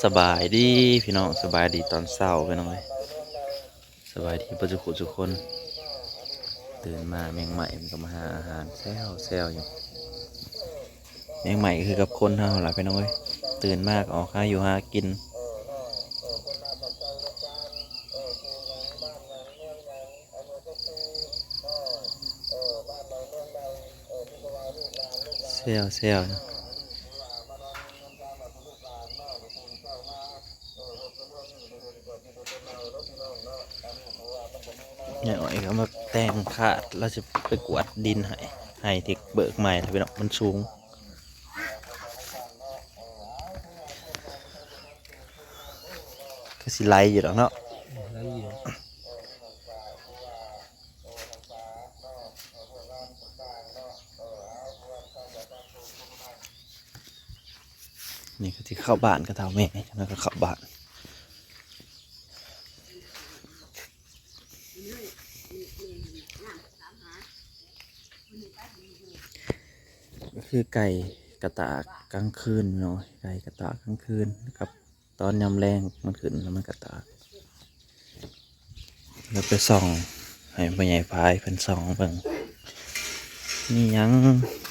ສະບາຍດີພີ່ນ້ອງ ສະບາຍດີຕອນເຊົ້າພີ່ນ້ອງເອີຍ ສະບາຍດີເບິດສູ່ຜູ້ສູ່ຄົນ. ຕື່ນມາແມງໄມ້ມັນກໍມາຫາອາຫານແຊວໆຢູ່. ແມງໄມ້ກໍຄືກັບຄົນເຮົາລະພີ່ນ້ອງເອີຍ ຕື່ນມາກໍອອກຫາຢູ່ຫາກິນ. ແຊວໆ ຍາຍອ້ອຍກໍມາແຕ່ງຄາດ ລາວຊິໄປກວາດດິນໃຫ້ ໄຮ່ທີ່ເບີກໃໝ່ແລ້ວພີ່ນ້ອງ ມັນສູງ ກໍຊິໄຫຼຢູ່ດອກເນາະ ໄຫຼຢູ່. ນີ້ກໍຊິເຂົ້າບ້ານກັບເຖົ້າແມ່ ແລ້ວກໍເຂົ້າບ້ານ. ກໍຄືໄກ່ກະຕາກກາງຄືນເນາະ ໄກ່ກະຕາກກາງຄືນກັບຕອນຍາມແລງມັນຂຶ້ນແລ້ວມັນກະຕາກ. ແລ້ວໄປສ່ອງໃຫ້ພໍ່ໃຫຍ່ພາຍເພິ່ນສ່ອງເບິ່ງ ມີຫຍັງ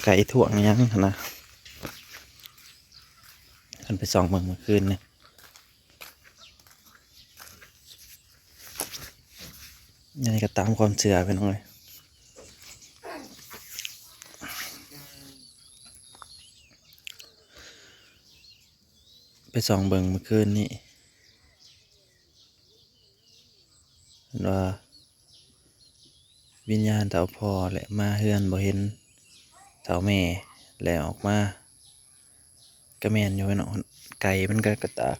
ໄກ່ທ້ວງຫຍັງຫັ້ນນະ ເພິ່ນໄປສ່ອງເບິ່ງມື້ຄືນນີ້. ອັນນີ້ກໍຕາມຄວາມເຊື່ອພີ່ນ້ອງເອີຍ ໄປສ່ອງເບິ່ງມື້ຄືນນີ້ ເຫັນວ່າວິນຍານເຖົ້າພໍ່ແຫຼະ ມາເຮືອນບໍ່ເຫັນເຖົ້າແມ່ ແລ້ວອອກມາ ກໍແມ່ນຢູ່ເນາະ ໄກ່ມັນກໍກະຕາກ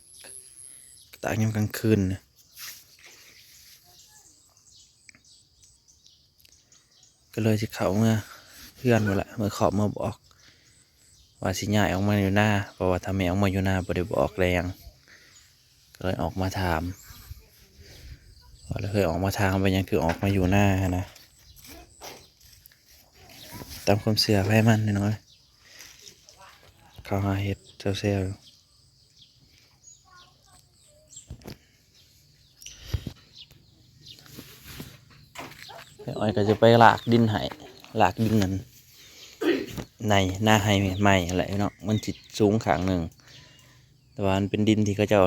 ກະຕາກຍາມກາງຄືນນະ. ກໍເລີຍຊິເຂົ້າເມືອເຮືອນພຸ້ນລະ ເມືອເຄາະເມືອບອກ ວ່າຊິຍ້າຍອອກມາຢູ່ນາ ເພາະວ່າຖ້າແມ່ອອກມາຢູ່ນາບໍ່ໄດ້ບອກໄດ້ຫຍັງ ກໍເລີຍອອກມາຖາມ ວ່າເຄີຍອອກມາຖາມເປັນຫຍັງຄືອອກມາຢູ່ນາຫັ້ນນະ. ຕາມຄວາມເຊື່ອໃຜມັນ ນ້ອຍໆ ເຂົາຫາເຮັດແຊວໆ ແມ່ອ້ອຍກໍຈະໄປລາກດິນໃຫ້ ລາກດິນນັ້ນ ໃນນາໄຮ່ໃໝ່ຫັ້ນແຫຼະເນາະ ມັນຊິສູງຂ້າງໜຶ່ງ ແຕ່ວ່າມັນເປັນດິນທີ່ເຂົາເຈົ້າ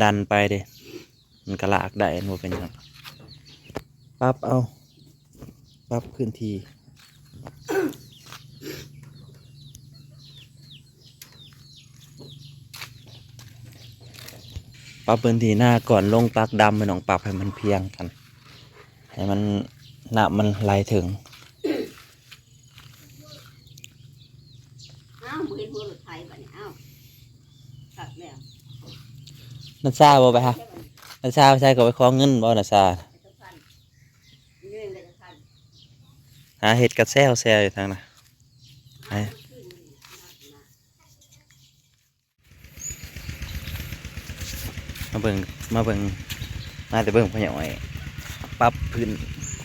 ດັນໆໄປເດ້ ມັນກໍລາກໄດ້ ມັນບໍ່ເປັນຫຍັງ ປັບເອົາ ປັບພື້ນທີ່ ປັບພື້ນທີ່ນາກ່ອນລົງປັກດຳ ພີ່ນ້ອງ ປັບໃຫ້ມັນພຽງກັນ ໃຫ້ມັນ ນ້ຳມັນໄຫຼເຖິງ. ອ້າວ ບໍ່ເຫັນຫົວລົດໄຖບັດນີ້ ອ້າວ ຄັກແລ້ວ ນາຊາບໍ່ໄປຫາ ນາຊາໄປໃສ ກໍໄປຂໍເງິນບໍ່ ນາຊາ ຫາເຮັດກະແຊວໆຢູ່ທາງນະ ມາເບິ່ງ ມາເບິ່ງ ມາແຕ່ເບິ່ງພໍ່ໃຫຍ່ອ້ອຍປັບພື້ນ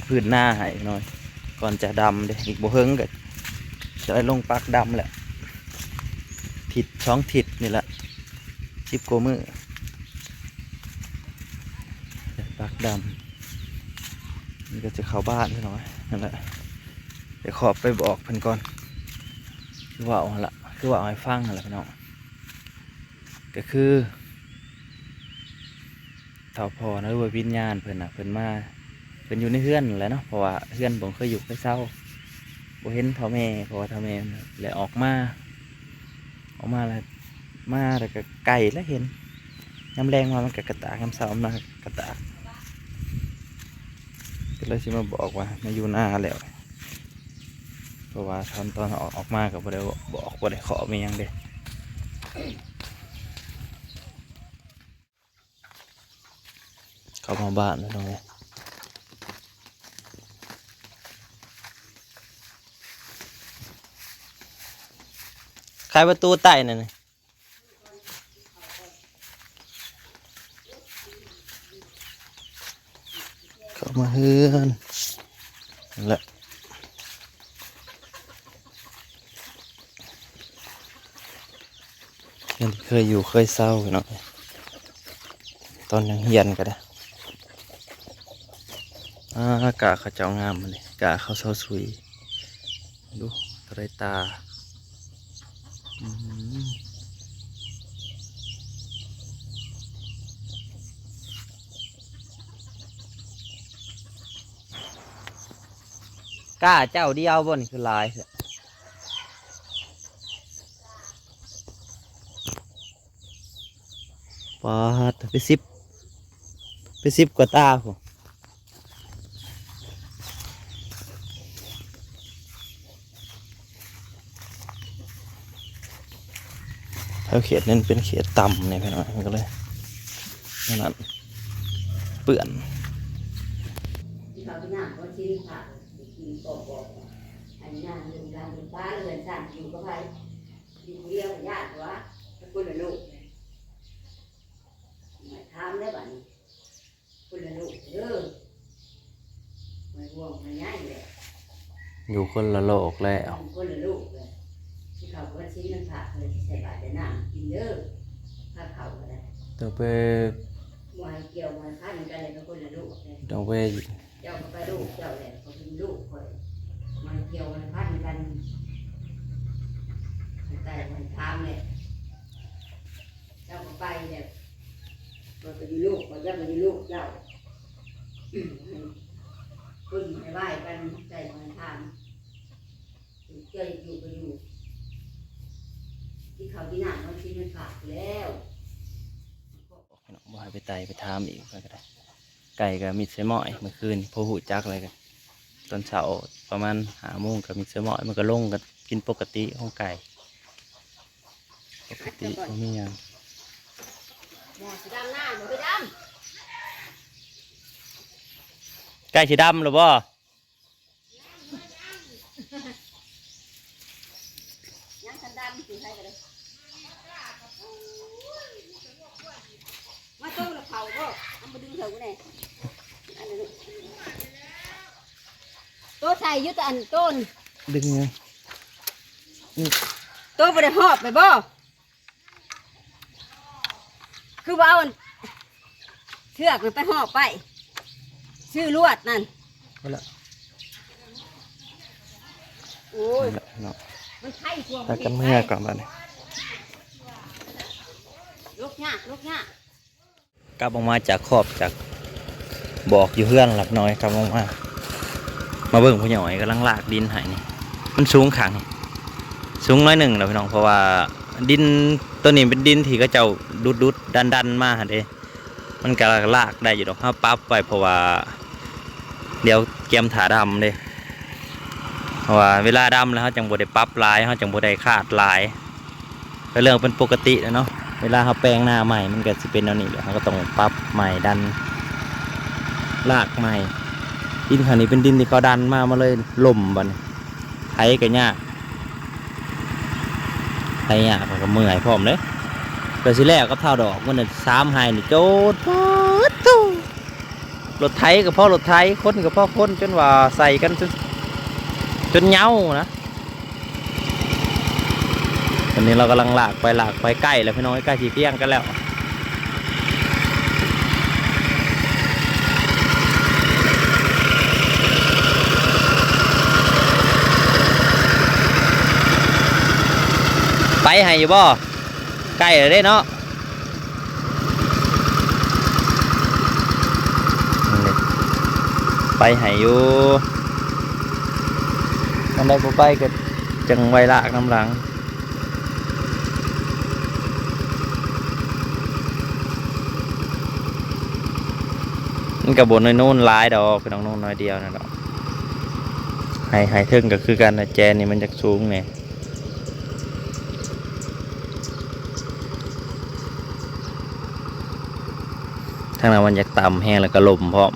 ພື້ນນາໃຫ້ໜ້ອຍ ກ່ອນຈະດຳເດ້ ອີກບໍ່ເຫິງກໍຈະໄດ້ລົງປັກດຳແລ້ວ ທິດສອງທິດນີ້ແຫຼະ ສິບກວ່າມື້ ປັກດຳ ມັນກໍຈະເຂົ້າບ້ານພີ່ນ້ອງ ນັ້ນແຫຼະ ໄປຂອບໄປບອກເພິ່ນກ່ອນ ຄືເວົ້າຫັ້ນລະ ຄືເວົ້າໃຫ້ຟັງຫັ້ນລະພີ່ນ້ອງ ກໍຄືເຖົ້າພໍ່ນະ ຫຼືວ່າວິນຍານເພິ່ນນະ ເພິ່ນມາ ເພິ່ນຢູ່ໃນເຮືອນຫັ້ນແຫຼະເນາະ ເພາະວ່າເຮືອນບໍ່ເຄີຍຢູ່ເຄີຍເຊົາ ບໍ່ເຫັນເຖົ້າແມ່ ເພາະວ່າເຖົ້າແມ່ແຫຼະອອກມາ ອອກມາແລ້ວ ມາແລ້ວກໍໄກ່ແລ້ວເຫັນ ຍາມແລງມາມັນກໍກະຕາກ ຍາມເຊົ້າມາກໍກະຕາກ ກໍເລີຍຊິມາບອກວ່າມາຢູ່ນາແລ້ວ ເພາະວ່າຕອນ ຕອນອອກ ອອກມາກໍບໍ່ໄດ້ບອກ ບໍ່ໄດ້ເຄາະມີຫຍັງເດ້ ເຂົ້າມາບ້ານພີ່ນ້ອງເອີຍ ໄຂປະຕູໃຕ້ນັ້ນ ເຂົ້າມາເຮືອນແລ້ວ. ເຮືອນທີ່ເຄີຍຢູ່ເຄີຍເຊົາພີ່ນ້ອງ ຕອນຍັງຮຽນກໍໄດ້. ອາ ກ້າເຂົາເຈົ້າງາມມື້ນີ້ ກ້າເຂົາເຊົາຊຸຍ ດູເທົ່າໃດຕາ. ອືມ ກ້າເຈົ້າດຽວບໍ່ນີ້ ຄືຫຼາຍແທ້? ປາດ ເປັນສິບ ເປັນສິບກວ່າຕາພຸ້ນ. ແຖວເຂດນັ້ນເປັນເຂດຕ່ຳນີ້ພີ່ນ້ອງ ມັນກໍເລີຍ ນັ້ນ ເປື້ອນ. ກິນເຂົ້າກິນນ້ຳກ່ອນ ຊິນພາໄປກິນກອກໆ ອັນນັ້ນ ລູກຫຼານຢູ່ປ່າເຮືອນຊານ ຢູ່ກັບໃຜ? ຢູ່ຜູ້ດຽວກໍຢ້ານຕົວະ ໄປຄົນລະໂລກແຫຼະ. ມາຖາມແລ້ວບາດນີ້ ຄົນລະໂລກເດີ ບໍ່ໄດ້ຫ່ວງບໍ່ໄດ້ໃຍແຫຼະ ຢູ່ຄົນລະໂລກແລ້ວ ຢູ່ຄົນລະໂລກແລ້ວ. ຊິເຂົ້າວັດສິນວັນພະ ເພິ່ນຊິໃສ່ບາດໃສ່ນ້ຳກິນເດີ ພາເຂົ້າກໍໄດ້ ຕ້ອງໄປ ບໍ່ໃຫ້ກ່ຽວບໍ່ໃຫ້ພັນກັນແລ້ວ ເປັນຄົນລະໂລກແລ້ວ ຕ້ອງໄປ ເຈົ້າກໍໄປລູກເຈົ້າແຫຼະ ຂ້ອຍເປັນລູກຂ້ອຍ ບໍ່ໃຫ້ກ່ຽວບໍ່ໃຫ້ພັນກັນ ໃຫ້ໄຕ່ບໍ່ໃຫ້ຖາມແຫຼະ. ເຈົ້າກໍໄປແລ້ວ ຂ້ອຍກໍຢູ່ລູກ ຂ້ອຍເຈົ້າກໍຢູ່ລູກເຈົ້າ ອືມ ຄົນໃຫ້ໄຫວ້ກັນ ໃສ່ຂອງທານ ເຈົ້າຢູ່ກໍຢູ່ ກິນເຂົ້າກິນນ້ຳ ວັນສິນວັນພະແລ້ວ. ບໍ່ໃຫ້ໄປໄຕ່ໄປຖາມອີກ ຂ້ອຍກໍໄດ້. ໄກ່ກໍມິດໃສ່ໝ້ອຍ ມື້ຄືນພໍຮູ້ຈັກແລ້ວກໍ ຕອນເຊົ້າປະມານຫ້າໂມງກໍມິດໃສ່ໝ້ອຍ ມັນກໍລົງ ກໍກິນປົກກະຕິຂອງໄກ່ ປົກກະຕິ ບໍ່ມີຫຍັງ. ໝໍ້ຊິດຳນາ ໝໍ້ຊິດຳ ໃກ້ຊິດຳແລ້ວບໍ່? ຍັງທັນດຳ ຊິໃຫ້ກໍໄດ້ ມາໂຕລະເຜົາບໍ່? ມັນບໍ່ດຶງເຖິງແນ່ ອັນນັ້ນ ໂຕໃສ່ຢູ່ ແຕ່ອັນໂຕນ ດຶງ ໂຕບໍ່ໄດ້ຫອບໄປບໍ່? ຄືວ່າເອົາອັນເຊືອກນັ້ນໄປຫອບໄປ ຊື້ລວດນັ້ນ ເອົາລະ ໂອ້ຍ ເອົາລະເນາະ ມັນໄຄກວ່າ ພາກັນເມືອກ່ອນບາດນີ້ ລຸກຍາກ ລຸກຍາກ. ກັບອອກມາຈາກຄອກ ຈາກບອກຢູ່ເຮືອນລະພີ່ນ້ອງ ກັບອອກມາ ມາເບິ່ງພໍ່ໃຫຍ່ກຳລັງລາກດິນໃຫ້ນີ້ ມັນສູງຄັກນີ້ ສູງໜ້ອຍໜຶ່ງລະພີ່ນ້ອງ ເພາະວ່າດິນໂຕນີ້ເປັນດິນທີ່ເຂົາເຈົ້າດຸດໆດັນໆມາຫັ້ນເດ້ ມັນກະລາກໄດ້ຢູ່ດອກ ເຮົາປັບໄວ້ ເພາະວ່າດຽວກຽມຖ້າດຳເດ້ ເພາະວ່າເວລາດຳແລ້ວ ເຮົາຈັ່ງບໍ່ໄດ້ປັບຫຼາຍ ເຮົາຈັ່ງບໍ່ໄດ້ຄາດຫຼາຍ ເປັນເລື່ອງເປັນປົກກະຕິແຫຼະເນາະ. ເວລາເຮົາແປງນາໃໝ່ ມັນກໍຊິເປັນແນວນີ້ແຫຼະ ເຮົາກໍຕ້ອງປັບໃໝ່ ດັນລາກໃໝ່. ດິນຂ້າງນີ້ເປັນດິນທີ່ເຂົາດັນມາ ມາເລີຍລົ້ມບາດນີ້ ໄຖກໍຍາກ ໄຖຍາກ ແລ້ວກໍເມື່ອຍພ້ອມເດ້. ກໍຊິແລ້ວກັບທ້າວດອກ ມື້ນັ້ນສາມໄຮ່ນີ້ ໂຈດ ປາດໂທ້ ລົດໄຖກໍພໍລົດໄຖ ຄົນກໍພໍຄົນ ຈົນວ່າໃສ່ກັນຈົນ ຈົນເຫງົານະ. ຕອນນີ້ເຮົາກຳລັງລາກໄປ ລາກໄປ ໃກ້ແລ້ວພີ່ນ້ອງ ໃກ້ຊິພຽງກັນແລ້ວ. ໄປໃຫ້ຢູ່ບໍ່? ໃກ້ແລ້ວເດ້ເນາະ ໄປໃຫ້ຢູ່ ອັນໃດບໍ່ໄປກໍຈັ່ງໄວ້ລາກນຳຫຼັງ. ມັນກໍບໍ່ນ້ອຍໂນນຫຼາຍດອກ ພີ່ນ້ອງ ໂນນໜ້ອຍດຽວນັ້ນດອກ. ໄຮ່ ໄຮ່ເທິງກໍຄືກັນນະ ແຈນີ້ມັນຢາກສູງແດ່. ທາງນັ້ນມັນຢາກຕ່ຳແຮງ ແລ້ວກໍລົມພ້ອມ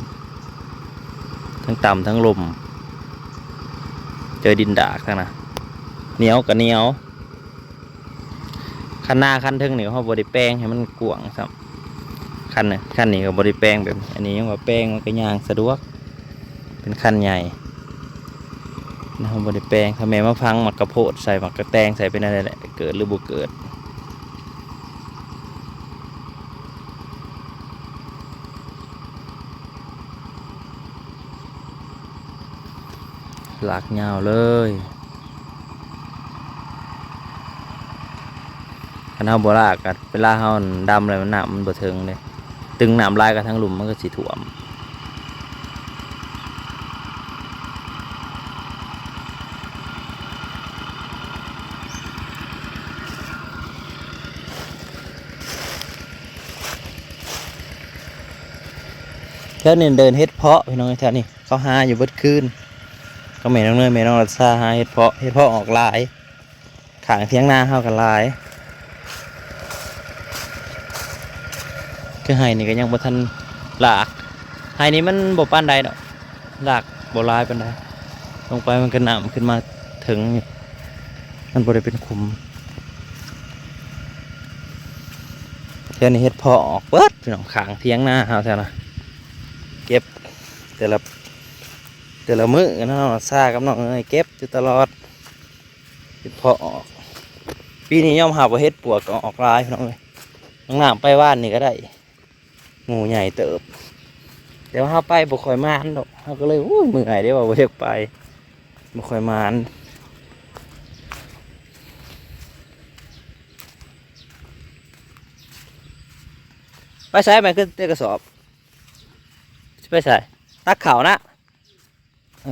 ທັງຕ່ຳທັງລົມ ເຈີດິນດາກທາງນັ້ນ ໜຽວກໍໜຽວ. ຄັນນາຄັນເທິງນີ້ເຮົາບໍ່ໄດ້ແປງໃຫ້ມັນກວ້າງຊ້ຳ ຄັນ ຄັນນີ້ກໍບໍ່ໄດ້ແປງແບບນີ້ ອັນນີ້ຍັງວ່າແປງມັນກໍຍ່າງສະດວກ ເປັນຄັນໃຫຍ່ ເຮົາບໍ່ໄດ້ແປງ. ຖ້າແມ່ນມາຝັງໝາກກະໂພດໃສ່ ໝາກກະແຕງໃສ່ ເປັນແນວໃດແຫຼະ ເກີດຫຼືບໍ່ເກີດ. ລາກຍາວເລີຍ. ຄັນເຮົາບໍ່ລາກ ກໍເວລາເຮົາດຳແລ້ວ ນ້ຳມັນບໍ່ເຖິງເດ້. ຕຶງນ້ຳຫຼາຍກໍທາງລຸ່ມມັນກໍຊິຖ້ວມ. ແຖວນີ້ເດີ່ນເຫັດເຜາະ ພີ່ນ້ອງເອີຍ. ແຖວນີ້ເຂົາຫາຢູ່ເບິດຄືນ ກັບແມ່ນ້ອງເນີຍ ແມ່ນ້ອງລັດຊາ ຫາເຫັດເຜາະ. ເຫັດເຜາະອອກຫຼາຍ ຂ້າງຖຽງນາເຮົາກໍຫຼາຍ. ຄືໄຮ່ນີ້ກໍຍັງບໍ່ທັນລາກ ໄຮ່ນີ້ມັນບໍ່ປານໃດດອກ ລາກບໍ່ຫຼາຍປານໃດ. ລົງໄປມັນກໍນ້ຳຂຶ້ນມາເຖິງຢູ່ ມັນບໍ່ໄດ້ເປັນຂຸມ. ແຖວນີ້ເຫັດເຜາະອອກເບິດ ພີ່ນ້ອງ. ຂ້າງຖຽງນາເຮົາແຖວນະ ເກັບແຕ່ລະ ແຕ່ລະມື້ເນາະ ຊາກັບນ້ອງເອີຍ ເກັບຢູ່ຕະຫຼອດ. ເຫັດເຜາະອອກ ປີນີ້ຍອມຮັບວ່າເຫັດປວກກໍອອກຫຼາຍ ພີ່ນ້ອງເອີຍ. ນ້ອງນ້ຳໄປວານນີ້ກໍໄດ້ ໝູ່ໃຫຍ່ເຕີບ ແຕ່ວ່າເຮົາໄປບໍ່ຄ່ອຍໝານດອກ. ເຮົາກໍເລີຍ ໂອ້ຍ ເມື່ອຍເດ້ ວ່າບໍ່ຢາກໄປ ບໍ່ຄ່ອຍໝານ. ໄປໃສແມ່? ຄືເຕະກະສອບ ຊິໄປໃສ? ຕັກເຂົ້ານະ. ເອີ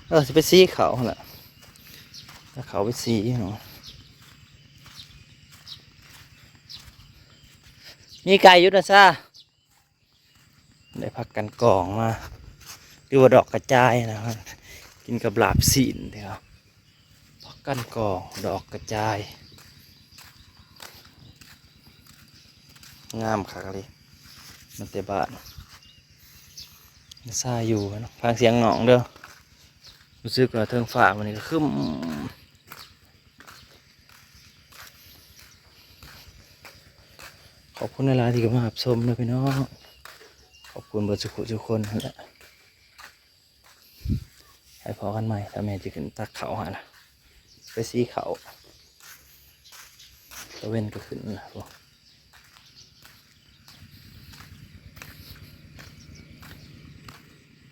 ເອີ ຊິໄປສີເຂົ້າຫັ້ນແຫຼະ ເຂົ້າໄປສີເນາະ. ມີໄກ່ຢູ່ນະຊາ ໄດ້ຜັກກັນກອງມາ ຫຼືວ່າດອກກະຈາຍນະ ກິນກັບລາບຊີ້ນເດ້. ຜັກກັນກອງ ດອກກະຈາຍ ງາມຄັກອີ່ຫຼີ. ມາແຕ່ບ້ານ ຊາຢູ່ເນາະ ຟັງສຽງນ້ອງເດີ. ຮູ້ສຶກວ່າເທິງຟ້າມື້ນີ້ກໍຄຶ້ມ. ຂອບຄຸນຫຼາຍໆທີ່ເຂົ້າມາຮັບຊົມເດີພີ່ນ້ອງ ຂອບຄຸນເບິດສູ່ຜູ້ສູ່ຄົນຫັ້ນແຫຼະ. ໄປພໍ້ກັນໃໝ່ ຖ້າແມ່ຊິຂຶ້ນຕັກເຂົ້າຫັ້ນນະ ໄປສີເຂົ້າ ຕາເວັນກໍຂຶ້ນລະ.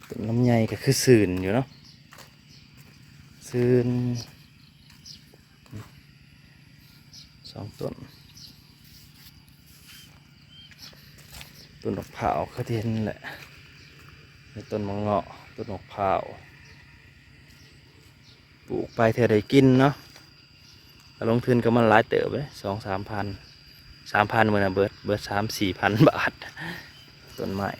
ຕົ້ນລຳໄຍກໍຄືຊື່ນຢູ່ເນາະ ຊື່ນ. ສອງຕົ້ນ ຕົ້ນໝາກພ້າວຄືທີ່ເຫັນແຫຼະ ມີຕົ້ນໝາກເງາະ ຕົ້ນໝາກພ້າວ ປູກໄປເທື່ອໄດ້ກິນເນາະ. ກະລົງທຶນກັບມັນຫຼາຍເຕີບເດ້ ສອງສາມພັນ ສາມພັນ ມື້ນະເບິດ ເບິດສາມສີ່ພັນບາດ ຕົ້ນໄມ້.